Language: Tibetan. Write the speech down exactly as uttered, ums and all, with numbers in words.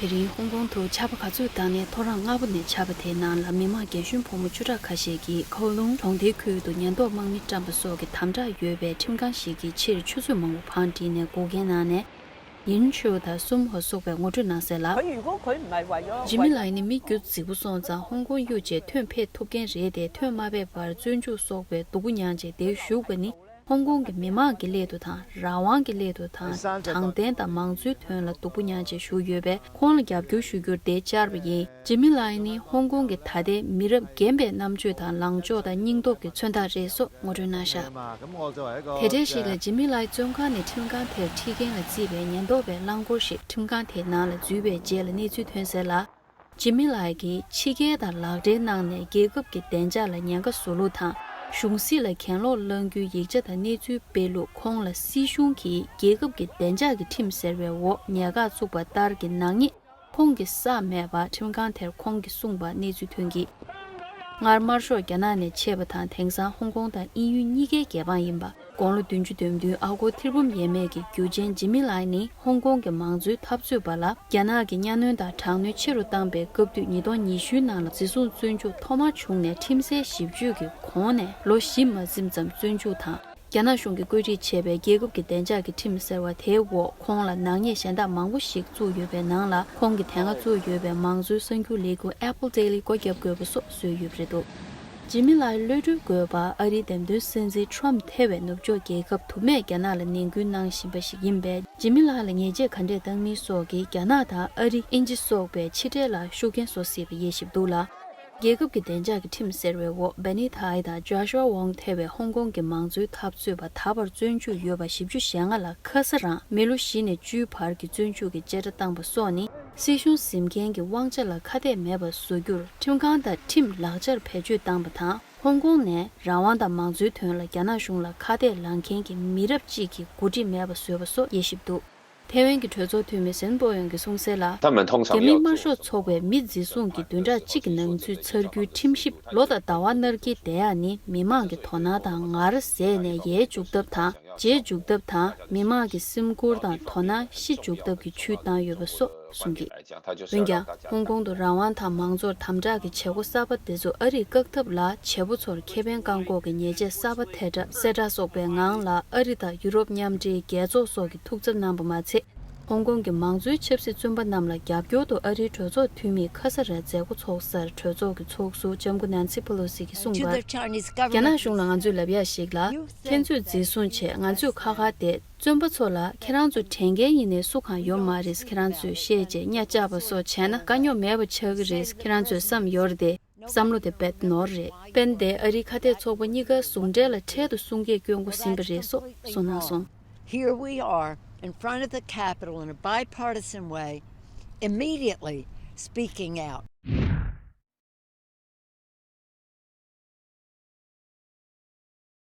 དེ་རིང་ཧོང་ཀོང་དུ་ཆར་པ་ག་ཚོད་བཏང་ནའི་ཐོ་རངས་སྔ་པོ་ནས་ཆར་པ་དེའི་ནང་ལ་མི་མང་རྒན་གཞོན་ཕོ་མོ་བཅུ་ཕྲག་ཁ་ཤས་ཀྱིས་ཁའོ་ལུང་གྲོང་སྡེའི་ཁུལ་དུ་ཉེན་རྟོག་དམག་མི་བཀྲམ་པ་སོགས་ཀྱི་དམ་དྲག་ཡོད་པའི་ཁྲིམས་ཁང་ཞིག་གི་ཕྱིར་ཆུ་ཚོད་མང་པོ་བང་བསྒྲིགས་ནས་སྒུག་མཁན་ནང་ནས་ཡིན་ཆོས་དང་སུམ་ཧོ་སོགས་པས་ངོ་སྤྲོད་གནང་གསལ་ལ། ཇི་མི་ལའི་ནི་མི་རྒྱུད་རྫིག་པོ་སོང་ཙང་ཧོང་ཀོང་གཡུག་རྗེས་ཐོན་ཕེབས་ཐུབ་མཁན་རེད་དེ། ཐོན་མ་ཕེབས་བར་བཙོན་འཇུག་སོགས་པའི་སྡུག་པོ་མྱངས་རྗེས་འདིར་བཞུགས་པ་ནི། ཧོང་ཀོང་གི་མི་མང་གི་སླད་དུ་དང་། རང་དབང་གི་སླད་དུ་དང་། དྲང་བདེན་དང་མང་གཙོའི་དོན་ལ་སྡུག་པོ་མྱངས་བྱས་བཞུགས་ཡོད་པས། ཁོང་ལ་རྒྱབ་སྐྱོར་ཞུ་རྒྱུར་འདིར་བཅར་བ་ཡིན། ཇི་མི་ལའི་ནི་ཧོང་ཀོང་གི་ད་ལྟའི་མི་རབས་རྒན་པའི་རྣམ་དཔྱོད་དང་ལངས་ཕྱོགས་དང་སྙིང་སྟོབས་ཀྱི་མཚོན་རྟགས་རེད་སོགས་ངོ་སྤྲོད་གནང་བཞག་དེ་འདྲའི་ཞིག་ལ། ཇི་མི་ལའི་བཙོན་ཁང་ནས་ཁྲིམས་ཁང་དེར་ཁྲིད་མཁན་ལ་བརྩིས་པའི་ཉེན་རྟོག་པའི་རླངས་འཁོར་ཞིག་ཁྲིམས་ཁང་དེའི་ནང་ལ་འཛུལ་བའི་རྗེས་ལ་གནས་ཚུལ་ཐོན་གསལ་ལ། ཇི་མི་ལའི་གིས་ཕྱི་རྒྱལ་དང་ལག་འབྲེལ་གནང་ནས་རྒྱལ་ཁབ་ཀྱི་བདེ་འཇགས་ལ་ཉེན་ཁ་བཟོ་ལུགས་དང་། གཞུང་སྲིད་ལ་གྱེན་ལོག་བསླང་རྒྱུའི་ཡིག་ཆ་དང་གནས་ཚུལ་སྤེལ་ལུགས། ཁོང་ལ་སྲིད་གཞུང་གིས་རྒྱལ་ཁབ་ཀྱི་བདེ་འཇགས་ཀྱི་ཁྲིམས་ཟེར་བའི་འོག་ཉེས་ཁ་བཙུགས་པ་ལྟར་གྱི་ནག་ཉེས་ཁོང་གིས་བསགས་མེད་པ་ཁྲིམས་ཁང་དེར་ཁོང་གིས་གསུངས་པ་གནས་ཚུལ་ཐོན་གྱིས། སྔར་དམར་ཤོག་རྒྱ་ནག་ནས་ཆད་པ་དང་། དེང་སང་ཧོང་ཀོང་དང་དབྱིན་ཡུལ་གཉིས་ཀའི་རྒྱལ་འབངས་ཡིན་པ། དགུང་ལོ་བདུན་ཅུ་དོན་བདུན་ཨ་སྒོར་ཐེར་འབུམ་ཡས་མས་ཀྱི་རྒྱུ་ཆེན་ཇི་མི་ལའི་ནི་ཧོང་ཀོང་གི་མང་གཙོའི་འཐབ་རྩོད་པ་ལ་རྒྱ་ནག་གི་གཉའ་གནོན་དང་དྲག་གནོན་ཆེ་རུ་བཏང་པའི་སྐབས་དུས་ཉིས་སྟོང་ཉི་ཤུའི་ནང་ལ་འཛིན་བཟུང་བཙོན་འཇུག་ཐོག་མར་བྱུང་ནས་ཁྲིམས་གསལ་ཞིབ་དཔྱོད་ཀྱི་གོང་ནས་ལོ་བཞི་མ་ཟིན་ཙམ་བཙོན་འཇུག་དང་། རྒྱ་ནག་གཞུང་གིས་བཀོད་སྒྲིག་བྱས་པའི་རྒྱལ་ཁབ་ཀྱི་བདེ་འཇགས་ཀྱི་ཁྲིམས་ཟེར་བ་དེའི་འོག་ཁོང་ལ་ནག་ཉེས་གཞན་དག་མང་པོ་ཞིག་བཙུགས་ཡོད་པའི་ནང་ལ། ཁོང་གིས་དེ་སྔ་བཙུགས་ཡོད་པའི་མང་གཙོའི་གསར་འགྱུར་ལས་ཁུངས་Apple Daily སྒོ་བརྒྱབ་དགོས་པ་སོགས་བཟོས་ཡོད་པ་རེད་འདུག་ཇི་མི་ལའི་གློད་གྲོལ་དགོས་པ། ཨ་རིའི་འདེམས་ཐོན་སྲིད་འཛིན་ཁྲོམ་ཐེ་བའི་ནུབ་ཕྱོགས་རྒྱལ་ཁབ་དུ་མས་རྒྱ་ནག་ལ་ནན་སྐུལ་གནང་བཞིན་པ་ཞིག་ཡིན་པས། ཇི་མི་ལའི་ལ་ཉེས་ཆད་ག་འདྲས་བཏང་མིན་སོགས་ཀྱིས་རྒྱ་ནག་དང་ཨ་རི། དབྱིན་ཇི་སོགས་པའི་ཕྱི་འབྲེལ་ལ་ཤུགས་རྐྱེན་བཟོ་སྲིད་པ་དབྱེ་ཞིབ་འདུག་ལ། རྒྱལ་ཁབ་ཀྱི་བདེ་འཇགས་ཀྱི་ཁྲིམས་ཟེར་བའི་འོག་Benny Tai དང་Joshua Wong ཐེ་བའི་ཧོང་ཀོང་གི་མང་གཙོའི་འཐབ་རྩོད་པ་ད་བར་བཙོན་འཇུག་ཡོད་པ་བཞི་བཅུ་ཞེ་ལྔ་ལ་ཁ་ས་རང་མི་ལོ་བཞི་ནས་བཅུའི་བར་གྱི་བཙོན་འཇུག་གི་བཅད་ཁྲ་བཏང་པ་སོགས་ནི། སྲིད་གཞུང་འཛིན་མཁན་གྱི་དབང་ཆ་ལ་ཁ་གཏད་མེད་པ་བཟོ་རྒྱུར་ཁྲིམས་ཁང་དང་ཁྲིམས་ལག་ཆར་བེད་སྤྱོད་བཏང་པ་དང་། ཧོང་ཀོང་ནས་རང་དབང་དང་མང་གཙོའི་དོན་ལ་རྒྱ་ནག་གཞུང་ལ་ཁ་གཏད་ལངས་མཁན་གྱི་མི་རབས་གཅིག་གི་འགོ་ཁྲིད་མེད་པ་བཟོས་པ་སོགས་དབྱེ་ཞིབ་འདུག་ཐེ་ཝན་གྱི་གྲོས་ཚོགས་འཐུས་མི་སེན་པོ་ཡོང་གིས་གསུངས་གསལ་ལ། རྒྱ་མིའི་དམར་ཤོག་ཚོགས་པའི་མི་འཛིན་བཟུང་གི་བདུན་ཕྲག་གཅིག་གི་ནང་ཚུད་ཚར་རྒྱུའི་ཁྲིམས་ཞིབ་ལོ་དང་ཟླ་བ་ནར་གྱི་བསྡད་ཡག་ནི་མི་མང་གི་དོ་སྣང་དང་ངར་ཟད་ནས་ཡལ་འཇུག་ཐབས་དང་། བརྗེད་འཇུག་ཐབས་དང་། མི་མང་གི་སེམས་ཁུར་དང་དོ་སྣང་ཤི་འཇུག་ཐབས་ཀྱི་ཇུས་བཏང་ཡོད་པ་སོགས་གསུངས་གི་འོན་ཀྱང་། ཧོང་ཀོང་དུ་རང་དབང་དང་མང་གཙོར་དམ་དྲག་གི་བྱེད་སྒོ་གསར་པ་དེ་ཚོ་ཨ་རིས་བཀག་ཐབས་ལ་བྱེད་པོ་ཚོར་ཁེ་ཕན་བཀག་འགོག་གི་ཉེས་ཆད་གསར་པ་ཐལ་དྲགས་གསལ་བསྒྲགས་སོགས་པའི་ངང་ལ་ཨ་རི་དང་ཡུ་རོབ་མཉམ་འབྲེལ་རྒྱལ་ཚོགས་སོགས་ཀྱིས་ཐུགས་འཚབ་གནང་པ་མ་ཚད། ཧོང་ཀོང་གི་མང་གཙོའི་ཆབ་སྲིད་བཙོན་པ་རྣམས་ལ་རྒྱབ་སྐྱོར་དུ་ཨ་རིའི་གྲོས་ཚོགས་འཐུས་མིས་ཁ་ས་རའི་མཛད་སྒོ་ཚོགས་སར་གྲོས་ཚོགས་ཀྱི་ཚོགས་ཟུར་ལྕམ་སྐུ་ནན་སི་པེ་ལོ་སི་གིས་གསུངས་པར། རྒྱ་ནག་གཞུང་ལ་ང་ཚོས་ལབ་ཡག་ཞིག་ལ། ཁྱེད་ཚོས་འཛིན་བཟུང་བྱས་ང་ཚོས་ཁ་ཁ་བསྡད། བཙོན་པ་ཚོ་ལ་ཁྱེད་རང་ཚོ་དྲན་མཁན་ཡིན་ནའི་སུ་གང་ཡོད་མ་རེད། ཁྱེད་རང་ཚོས་བཤད་རྗེས་གཉའ་བཅག་པ་སོགས་བྱས་ན་དཀའ་རྙོག་མེད་པ་ཆགས་ཀྱི་རེད། ཁྱེད་རང་ཚོས་བསམ་ཡོད་རེད་དེ། བསམ་བློ་དེ་དཔེ་ནོར་རེད། དཔེར་ན་དེ་ཨ་རིའི་ཁ་གཏད་ཚོགས་པ་གཉིས་ཀ་ཟུང་འབྲེལ་ལ་འཕྲལ་དུ་གསུང་སྐད་སྐྱོན་འགོ་ཟིན་པ་རེད་སོགས་གསུངས་གནང་སོང་། Here we are in front of the Capitol in a bipartisan way, immediately speaking out.